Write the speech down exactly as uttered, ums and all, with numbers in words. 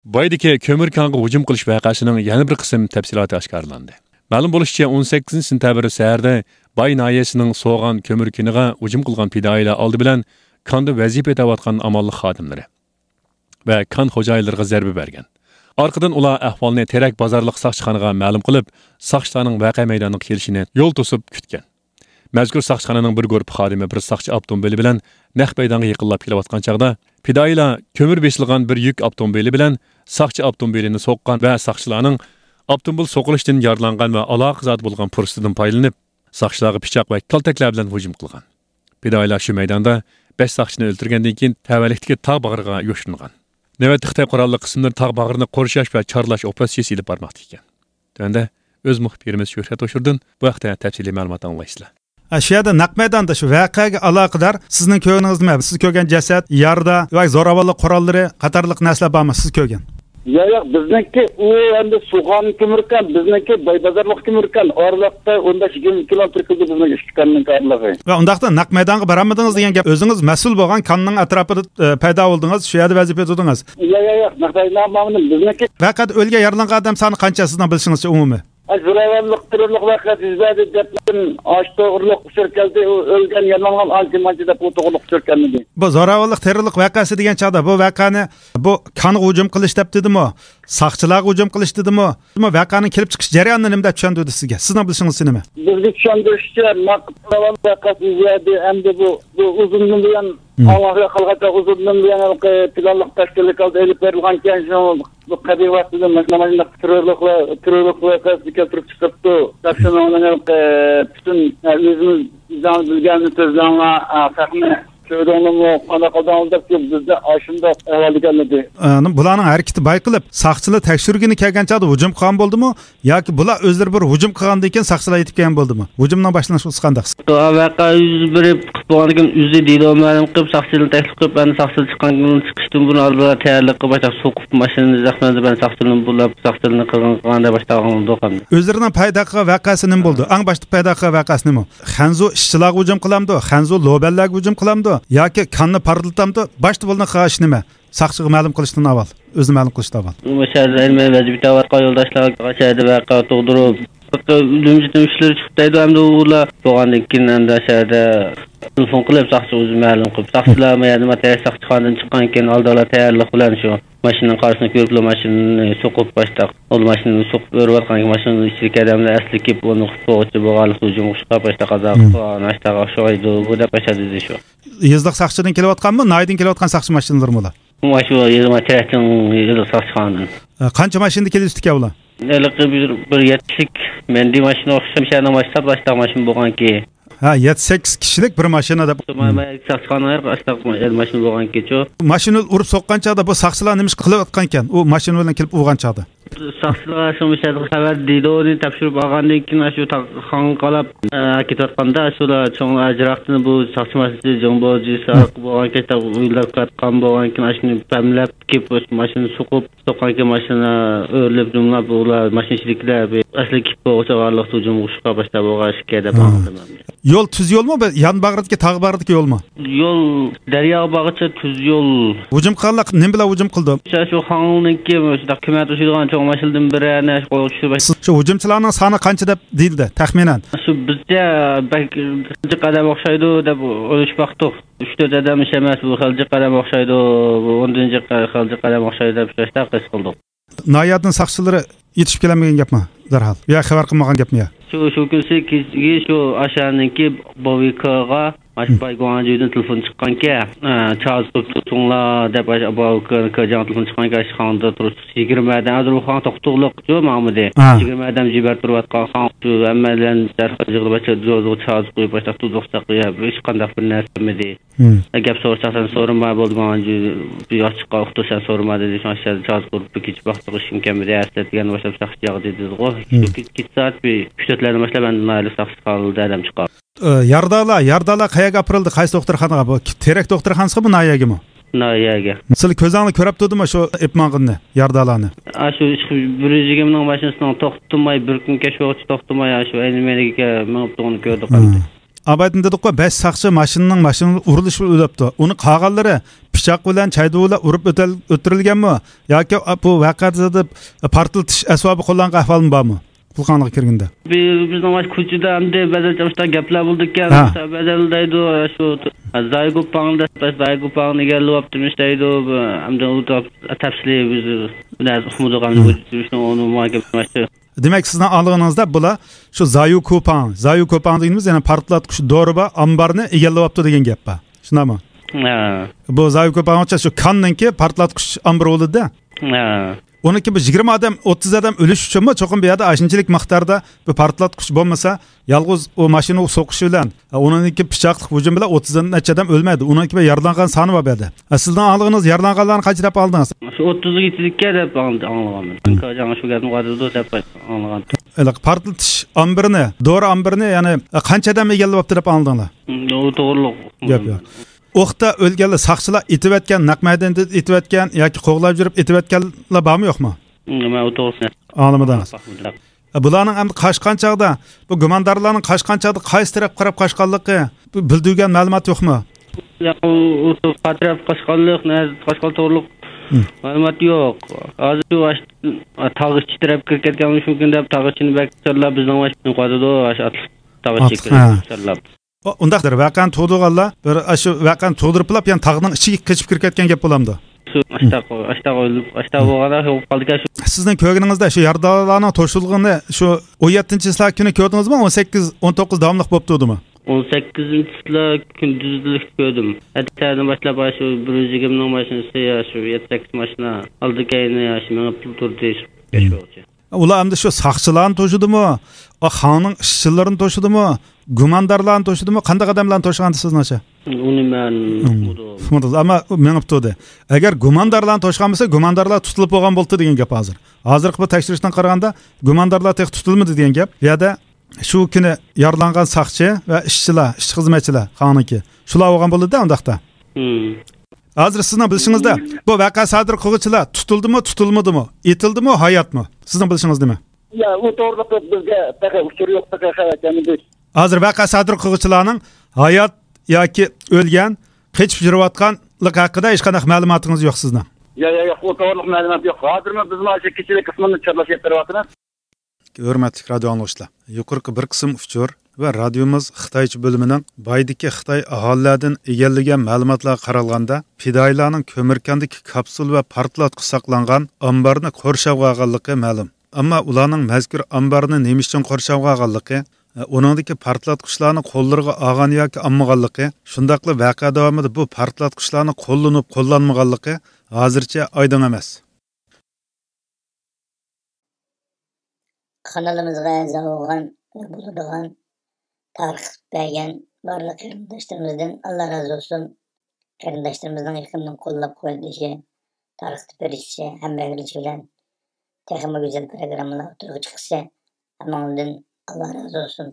بايدىكى كۆمۈر كانغا ھۇجۇم قىلىش ۋەقەسىنىڭ يەنە بىر قىسىم تەپسىلاتى ئاشكارىلاندى. مەلۇم بولۇشىچە، ئون سەككىزىنچى سېنتەبىر سەھەردە باي ناھىيەسىنىڭ سوغان كۆمۈر كېنىغا ھۇجۇم قىلغان پىدائىيلار ئالدى بىلەن كاندا ۋەزىپە ئۆتەۋاتقان ئامانلىق خادىملىرى ۋە كان خوجايىنلىرىغا زەربە بەرگەن. ئارقىدىن ئۇلار ئەھۋالنى تېرەك بازارلىق ساقچىخانىغا مەلۇم قىلىپ، ساقچىلارنىڭ ۋەقە مەيدانىغا كېلىشىنى يول توسۇپ كۈتكەن. مەزكۇر ساقچىخانىنىڭ بىر گۇرۇپپا خادىمى بىر ساقچى ئاپتوموبىلى بىلەن نەق مەيدانغا يېقىنلاپ كېلىۋاتقان چاغدا، پىدائىيلار كۆمۈر بېسىلغان بىر يۈك ئاپتوموبىلى بىلەن ساقچى ئاپتوموبىلىنى سوققان ۋە ساقچىلارنىڭ ئاپتوموبىل سوقۇلۇشتىن يارىلانغان ۋە ئالاقىزادە بولغان پۇرسىتىدىن پايدىلىنىپ، ساقچىلارغا پىچاق ۋە كالتەكلەر بىلەن ھۇجۇم قىلغان. پىدائىيلار شۇ مەيداندا بەش ساقچىنى ئۆلتۈرگەندىن كېيىن، تەۋەلىكتىكى تاغ باغرىغا يوشۇرۇنغان. نۆۋەتتە خىتاي قوراللىق قىسىملىرى تاغ باغرىنى قورشاش ۋە چارلاش ئوپېراتسىيىسى ئېلىپ بارماقتا ئىكەن. تۆۋەندە ئۆز مۇخبىرىمىز شۆھرەت ھوشۇردىن بۇ ھەقتە تەپسىلىي مەلۇمات ئاڭلايسىلەر. ئە، شۇ يەردە نەق مەيداندا شۇ ۋەقەگە ئالاقىدار سىزنىڭ كۆرگىنىڭىز نېمە؟ سىز كۆرگەن جەسەت، يارىدار ۋە زوراۋانلىق قوراللىرى قاتارلىق نەرسىلەر بارمۇ سىز كۆرگەن؟ يا، ياق، بىزنىڭكى ئۇ ئەمدى سۇغان كۆمۈركەن، بىزنىڭكى باي بازارلىق كۆمۈركەن. ئارىلىقتا ئون بەش يىگىرمە كىلومېتىر كېلىدۇ بىزنىڭ ئىككى كاننىڭ ئارىلىقى. ۋە ئۇنداقتا نەق مەيدانغا بارالمىدىڭىز دېگەن گەپ. ئۆزىڭىز مەسئۇل بولغان كاننىڭ ئەتراپىدا، ئە، پەيدا بولدىڭىز، شۇ يەردە ۋەزىپە ئۆتىدىڭىز. يا، يا، ياق، نەق مەيدانغا بارمىدىم. بىزنىڭكى ۋەقەدە ئۆلگەن، يارىلانغان ئادەم سانى قانچە سىزنىڭ بىلىشىڭىزچە ئومۇمىي؟ ئاشۇ زوراۋانلىق، تېررورلۇق ۋەقەسى يۈز بەردى دەپ، ئاشۇ توغرۇلۇق ئۇچۇر كەلدى، ئۇ ئۆلگەن، يارىلانغان ئانچە مانچە دەپ، ئۇ توغرۇلۇق ئۇچۇر كەلمىدى. بۇ زوراۋانلىق، تېررورلۇق ۋەقەسى دېگەن چاغدا بۇ ۋەقەنى بۇ كانغا ھۇجۇم قىلىش دەپ دېدىمۇ؟ ساقچىلارغا ھۇجۇم قىلىش دېدىمۇ؟ بۇ ۋەقەنىڭ كېلىپ چىقىش جەريانىنى نېمە دەپ چۈشەندۈردى سىزگە؟ سىزنىڭ بىلىشىڭىزچە نېمە؟ بىزگە چۈشەندۈرۈشىچە، ماق-، زوراۋانلىق ۋەقەسى يۈز بەردى، ئەمدى بۇ، بۇ ئۇزۇندىن بۇيان، مم. ئاڭلاپ قالغانچە ئۇزۇندىن بۇيان ھېلىقى پىلانلىق تەشكىللىك ھالدا ئېلىپ بېرىلغانكەن، شۇ بۇ قەبىھ ۋاقتىدا مانا مۇنداق تېررورلۇق ۋە، تېررورلۇق ۋەقەسىنى كەلتۈرۈپ چىقىپتۇ. دەپ شۇنىڭ بىلەن، ئە، پۈتۈن، ئە، ئۆزىمىز بىلگەننى سۆزلەڭلار، ئە، خەقنى چۆرۈڭلارمۇ، قانداق قىلدىڭلار دەپ بىزنى ئاشۇنداق ئەھۋالدا كەلمىدى. ئە، بۇلارنىڭ ھەرىكىتى بايقىلىپ، ساقچىلار تەكشۈرگىلى كەلگەن چاغدا ھۇجۇم قىلغان بولدىمۇ؟ ياكى بۇلار ئۆزلىرى بىر ھۇجۇم قىلغاندىن كېيىن ساقچىلار يېتىپ كەلگەن بولدىمۇ؟ ھۇجۇمنىڭ باشلىنىش نۇقتىسى قانداق؟ ۋەقە يۈز بېرىپ قىلىپ بولغاندىن كېيىن ئۆزى دېلو مەلۇم قىلىپ، ساقچىلارنى تەكلىپ قىلىپ، ئەمدى ساقچىلار چىققاندىن كېيىن چىقىشتىن بۇرۇن ئالدىدا تەييارلىق قىلىپ، باشلاپ سوقۇپ ماشىنىنى زەخمىلىدى، بەن ساقچىلارنى بۇلاپ، ساقچىلارنى قىلغان، قىلغان دەپ باشلاپ ئاڭلىدۇق ئەمدى. ئۆزلىرىنىڭ پايدا قىلغان ۋەقەسى نېمە بولدى؟ ئەڭ باشتا پايدا قىلغان ۋەقەسى نېمە؟ خەنزۇ ئىشچىلارغا ھۇجۇم قىلامدۇ؟ خەنزۇ لوبەنلەرگە ھۇجۇم قىلامدۇ؟ ياكى كاننى پارتلىتامدۇ؟ باشتا بۇلارنى قىلغان ئىش نېمە؟ ساقچىغا مەلۇم قىلىشتىن ئاۋۋال، ئۆزىنى مەلۇم قىلىشتىن ئاۋۋال. مۇشۇ يەردە ئەلمەي ۋەزىپىدە ئاۋاتقان يولداشلار شۇ يەردە ۋەقە تۇغدۇرۇپ، ئۈرۈمچىدىن ئۈچلىرى چىقىپ دەيدۇ، ئەمدى ئۇلار بولغاندىن كېيىن ئەمدى شۇ يەردە تېلېفون قىلىپ ساقچىغا ئۆزى مەلۇم قىلىپ، ساقچىلار ما يەردە ما تەييار ساقچىخانىدىن چىققاندىن كېيىن ئالدىلا تەييارلىق بىلەن شۇ ماشىنىنىڭ قارىسىنى كۆرۈپلا ماشىنىنى سوقۇپ باشلاپ، ئۇ ماشىنىنى سوقۇپ ئۆرۈۋاتقاندىن كېيىن ماشىنىنىڭ ئىچىدىكى ئادەملەر ئەسلىگە كېلىپ ئۇنى قۇتقۇزغۇچى بولغانلىقتا ھۇجۇم قىلىشقا باشلاپ قازا قىلىپ، ئاشتاغا ئوخشايدۇ بۇ دەپ ئاشا دېدى شۇ. يېزىلىق ساقچىدىن كېلىۋاتقانمۇ، ناھىيەدىن كېلىۋاتقان ساقچى ماشىنىلىرىمۇ ئۇلار؟ مانا شۇ يېزا، تەرەپتىن يېزا ساقچىخانىدىن. ئە، قانچە ماشىنىدا كېلىۋېتىپتىكەن ئۇلار؟ ھېلىقى بىر، بىر يەتتە كىشىلىك مەندى ماشىنا ئوخشاش، مۇشۇ يەرنىڭ ماشىنىسى باشلاق ماشىنا بولغانكى. ھە، يەتتە سەككىز كىشىلىك بىر ماشىنا دەپ. مانا، مانا ساقچىخانا باشلاق ماشىنا بولغانكىچۇ. ماشىنا ئۇرۇپ سوققان چاغدا بۇ ساقچىلار نېمە ئىش قىلىۋاتقانكەن؟ ئۇ ماشىنا بىلەن كېلىپ ئۇرغان چاغدا. ساقچىلار شۇ مۇشۇ يەردىكى خەۋەر دېلونى تاپشۇرۇپ ئالغاندىن كېيىن، ئاشۇ تاغ خاڭقالاپ، ئە، كېتىۋاتقاندا، ئاشۇلار چوڭلار ئەجراقتىن بۇ ساقچى ماشىنىسى جىڭبوجى ساق بولغان كەچتە ئۆيلەر قاتقان بولغان كېيىن، ئاشۇنى پەملەپ كېلىپ، ماشىنىنى سوقۇپ، سوققان كېيىن ماشىنا ئۆرۈلۈپ، جۇملاپ، ئۇلار ماشىنا ئىچىدىكىلەر بىر ئەسلىگە كېلىپ بولغۇچە بارلىق ھۇجۇمغا ئۇچرىغان باشتا بولغان ئىكەن دەپ ھا. ئاڭلىدىم مەن. يول تۈز يولمۇ؟ بە-، يان باغرىدىكى، تاغ باغرىدىكى يولمۇ؟ يول دەرياغا بارغۇچە تۈز يول. ھۇجۇم قىلغانلار نېمە بىلەن ھۇجۇم قىلدى؟ شۇ، شۇ خاڭلىنىڭكى شۇنداق كۆمەر توشۇيدىغان چوڭ ماشىنىدىن بىرەرنى قولغا چۈشۈرۈپ، شۇ ھۇجۇمچىلارنىڭ سانى قانچە دەپ دېيىلدى، تەخمىنەن؟ شۇ بىزچە بەك جىق ئادەم ئوخشايدۇ دەپ ئويلىشىپ باقتۇق. ئۈچ تۆت ئادەم ئىش ئەمەس، بۇ خېلى جىق ئادەم ئوخشايدۇ، بۇ ئوندىن جىق خېلى جىق ئادەم ئوخشايدۇ دەپ شۇنداق ھېس قىلدۇق. ناھىيەدىن ساقچىلىرى يېتىشىپ كېلەلمىگەن گەپمۇ دەرھال؟ يا خەۋەر قىلمىغان گەپمۇ يا؟ شۇ، شۇ كۈنسى كېچىگە شۇ ئاشانىڭكى بوۋىكىغا، مانا شۇ باي گۇاڭجۈدىن تېلېفون چىققانكەن، ئە، چازا قويۇپ تۇرسۇڭلار دەپ، ئاشۇ باۋۇكىغا جاڭ تېلېفون چىققانكەن، ئاشۇ خاڭدا تۇرۇپ، يىگىرمە ئادەم ھازىر بۇ خاڭ توختۇقلۇق شۇ ماڭمىدى. ھە. يىگىرمە ئادەم جىبەر تۇرۇۋاتقان خاڭ شۇ ھەممەيلەن دەرھال يىغىلىپ، چازا قويۇپ، باشلاپ تۇزلۇق ساقلىيا، ھېچقانداق بىر نەرسە بىلمىدى. مم. گەپ سورىساق سەن سورىما بولدى ماڭا، ياخشىققا ئۇقتۇرسەن سورىما دېدى. شۇڭا شۇ يەردە چازا قۇرۇپ بىر كېچە ۋاقتىغا ئىشىم كەلمىدى، ئەتە دېگەن باشلاپ ساقچى ياغدى دېدىغۇ. مم. شۇ كېچە، كېچە سائەت بىر ئۈچ تۆتلەردىن باشلاپ مەن ناھىيەلىك ساقچى خانىدا ئادەم چىقاردى. ئى، يارىدارلار، يارىدارلار قەيەرگە ئاپىرىلدى؟ قايسى دوختۇرخانىغا؟ بۇ تېرەك دوختۇرخانىسىغىمۇ، ناھىيەگىمۇ؟ ناھىيەگە. سىلەر كۆزۈڭلار كۆرۈپ تۇردىمۇ شۇ ئېلىپ ماڭغىنىنى، يارىدارلارنى؟ ئاشۇ بىر يۈز يىگىرمىنىڭ ماشىنىسىنىڭ توختىماي، بىر كۈن كەچ ۋاقىت توختىماي، ئاشۇ ئەينى مەينىگە مېڭىپ تۇرغىنىنى كۆردۇق ئەمدى. ھە. ئاۋۋالدىن دېدۇققۇ، بەش ساقچى ماشىنىنىڭ ماشىنىغا ئۇرۇلۇش بىلەن ئۆلۈپتۇ. ئۇنى قالغانلىرى پىچاق بىلەن، چايدۇ بىلەن ئۇرۇپ ئۆتەل-، ئۆلتۈرۈلگەنمۇ ياكى بۇ ۋەقەدە پارتلىتىش ئەسۋابى قوللانغان ئەھۋالمۇ بارمۇ؟ قۇلىقىڭلارغا كىرگەندە. بى-، بىزنىڭ مۇشۇ كوچىدا ئەمدى بەزى چوشتا گەپلەر بولىدىكەن. ھە. مۇشۇ بەزەن دەيدۇ، شۇ زايگۇپاڭ دەپ، زايگۇپاڭنى ئىگىلەۋاپتىمىش دەيدۇ. بۇ ئەمدى ئۇ تەپسىلىي بىز بىر نەرسە ئۇقمىدۇق. ئەمدى ھە. بۇ ئۇنى مۇھاكىمە قىلماقچى. دېمەك، سىزنىڭ ئاڭلىغىنىڭىزدا بۇلار شۇ زايۇ كوپاڭ، زايۇ كوپاڭ دېگىنىمىز يەنە پارتلاتقۇچ دورا بار ئامبارنى ئىگىلەۋاپتۇ دېگەن گەپ بار. شۇنداقمۇ؟ ھە. بۇ زايۇ كوپاڭچە شۇ كاننىڭكى پارتلاتقۇچ ئامبىرى بولىدۇ-دە. ھە. ئۇنىڭكى بۇ يىگىرمە ئادەم، ئوتتۇز ئادەم ئۆلۈش ئۈچۈنمۇ چوقۇم بۇ يەردە ئاشۇنچىلىك مىقداردا بۇ پارتلاتقۇچ بولمىسا، يالغۇز ئۇ ماشىنا سوقۇشى بىلەن، ئۇنىڭكى پىچاقلىق ھۇجۇم بىلەن ئوتتۇز نەچچە ئادەم ئۆلمەيدۇ. ئۇنىڭكى بىر يارىلانغان سانى بار بۇ يەردە. سىزنىڭ ئاڭلىغىنىڭىز يارىلانغانلارنى قانچە دەپ ئاڭلىدىڭىز؟ شۇ ئوتتۇزغا يېتىدىكەن دەپ ئاڭ-، ئاڭلىغانمەن. مم. شۇ گەپنى قىلىۋاتىدۇ دەپ ئاڭلىغان. ھېلىقى پارتلىتىش ئامبىرىنى، دورا ئامبىرىنى، يەنى قانچە ئادەم ئىگىلەۋاپتۇ دەپ ئاڭلىدىڭلار؟ مم، ئۇ توغرۇلۇق. گەپ يوق. ئۇ يەردە ئۆلگەنلەر ساقچىلار ئېتىۋەتكەن، نەق مەيداندا ئېتىۋەتكەن ياكى قوغلاپ يۈرۈپ ئېتىۋەتكەنلەر بارمۇ يوقمۇ؟ مم، مەن ئۇ توغرىسىنى ئاڭلىمىدىڭىز. باقمىدىم. بۇلارنىڭ ئەمدى قاچقان چاغدا، بۇ گۇماندارلارنىڭ قاچقان چاغدا قايسى تەرەپكە قاراپ قاچقانلىقى، بۇ بىلدۈرگەن مەلۇمات يوقمۇ؟ ياق، ئۇ، ئۇ، قا تەرەپ قاچقانلىق، نەدە قاچقان توغرۇلۇق مم. مەلۇمات يوق. ھازىر شۇ ئاش-، تاغ ئىچى تەرەپ كىرىپ كەتكەن مۇشۇ كۈن دەپ، تاغ ئىچىنى بەك چارلاپ، بىزنىڭ ماشىنا قاتىدۇ، ئاش ئاتلىق تاغ ئىچىگە ئاتلىق، كىرىپ ھە. چارلاپ. ئۇ-، ئۇنداقتۇر، ۋەقەنى تۇغدۇرغانلار بىر ئاشۇ ۋەقەنى تۇغدۇرۇپلا يەنە تاغنىڭ ئىچىگە قېچىپ كىرىپ كەتكەن گەپ بولامدۇ؟ شۇ ئاشتاق، ئاشتاق ئۆلۈپ، ئاشتاق بولغاندا شۇ بولۇپ قالدىكەن شۇ. سىزنىڭ كۆرگىنىڭىزدە شۇ يارىدارلارنىڭ توشۇلغىنى شۇ ئون يەتتىنچى چىسلا كۈنى كۆردىڭىزمۇ؟ ئون سەككىز، ئون توققۇز داۋاملىق بولۇپ تۇردىمۇ؟ ئون سەككىزىنچى چىسلا كۈندۈزلۈك كۆردۈم. ئەتىسىدىن باشلاپ شۇ بىر يۈز يىگىرمىنىڭ ماشىنىسى، شۇ يەتتە سەككىز ماشىنا ئالدى كەينى شۇ مېڭىپ تۇردى شۇ بەش مم. يولچى. ئۇلار ئەمدى شۇ ساقچىلارنى توشىدىمۇ، خاننىڭ ئىشچىلىرىنى توشىدىمۇ، گۇماندارلارنى توشىدىمۇ، قانداق ئادەملەرنى توشىغانتى سىزنىڭچە؟ ئۇنى مەن مم. ئۇقمىدىم. ئۇقمىدىڭىز. ئەمما ئۇ مېڭىپ تۇردى. ئەگەر گۇماندارلارنى توشقان بولسا، گۇماندارلار تۇتۇلۇپ بولغان بولىدۇ دېگەن گەپ ھازىر. ھازىرقى بۇ تەكشۈرۈشتىن قارىغاندا، گۇماندارلار تېخى تۇتۇلمىدى دېگەن گەپ. بۇ يەردە شۇ كۈنى يارىلانغان ساقچى ۋە ئىشچىلار، ئىشچى خىزمەتچىلەر خاننىڭكى، شۇلار بولغان بولىدۇ ئۇنداقتا. مم. ھازىر سىزنىڭ بىلىشىڭىزدە، بۇ ۋەقە سادىر قىلغۇچىلار تۇتۇلدىمۇ، تۇتۇلمىدىمۇ، ئېتىلدىمۇ، ھاياتمۇ؟ سىزنىڭ بىلىشىڭىز نېمە؟ يا، ئۇ توغرىلىق بىزگە تېخى ئۇچۇر يوق، تېخى خەۋەر كەلمىدى. ھازىر ۋەقە سادىر قىلغۇچىلارنىڭ ھايات ياكى ئۆلگەن، قېچىپ يۈرۈۋاتقانلىقى ھەققىدە ھېچقانداق مەلۇماتىڭىز يوق سىزنىڭ؟ يا، يا، يوق، ئۇ توغرىلىق مەلۇمات يوق. ھازىرمۇ بىزمۇ شۇ كېچىلىك قىسمىنى چارلاش ئېلىپ بېرىۋاتىمىز. ھۆرمەتلىك رادىيو ئاڭلىغۇچىلار، يۇقىرىقى بىر قىسىم ئۇچۇر ۋە رادىيومىز خىتايچە بۆلۈمىنىڭ بايدىكى خىتاي ئاھالىلەردىن ئىگىلىگەن مەلۇماتلارغا قارالغاندا، پىدائىيلارنىڭ كۆمۈركەندىكى كاپسۇل ۋە پارتلاتقۇچ ساقلانغان ئامبارنى قورشاۋغا ئالغانلىقى مەلۇم. ئەمما ئۇلارنىڭ مەزكۇر ئامبارنى نېمە ئۈچۈن قورشاۋغا ئالغانلىقى، ئۇنىڭدىكى پارتلاتقۇچلارنى قوللىرىغا ئالغان ياكى ئالمىغانلىقى، شۇنداقلا ۋەقە داۋامىدا بۇ پارتلاتقۇچلارنى قوللىنىپ قوللانمىغانلىقى ھازىرچە ئايدىڭ ئەمەس. قانىلىمىزغا ئەزا بولغان ۋە بولىدىغان، تارقىتىپ بەرگەن بارلىق قېرىنداشلىرىمىزدىن ئاللا رازى بولسۇن. قېرىنداشلىرىمىزنىڭ يېقىندىن قوللاپ قۇۋۋەتلىشى، تارقىتىپ بېرىشى، ھەمراھلىشى بىلەن تېخىمۇ گۈزەل پروگراممىلار ئوتتۇرىغا چىقىشى ھەممىڭلاردىن ئاللا رازى بولسۇن.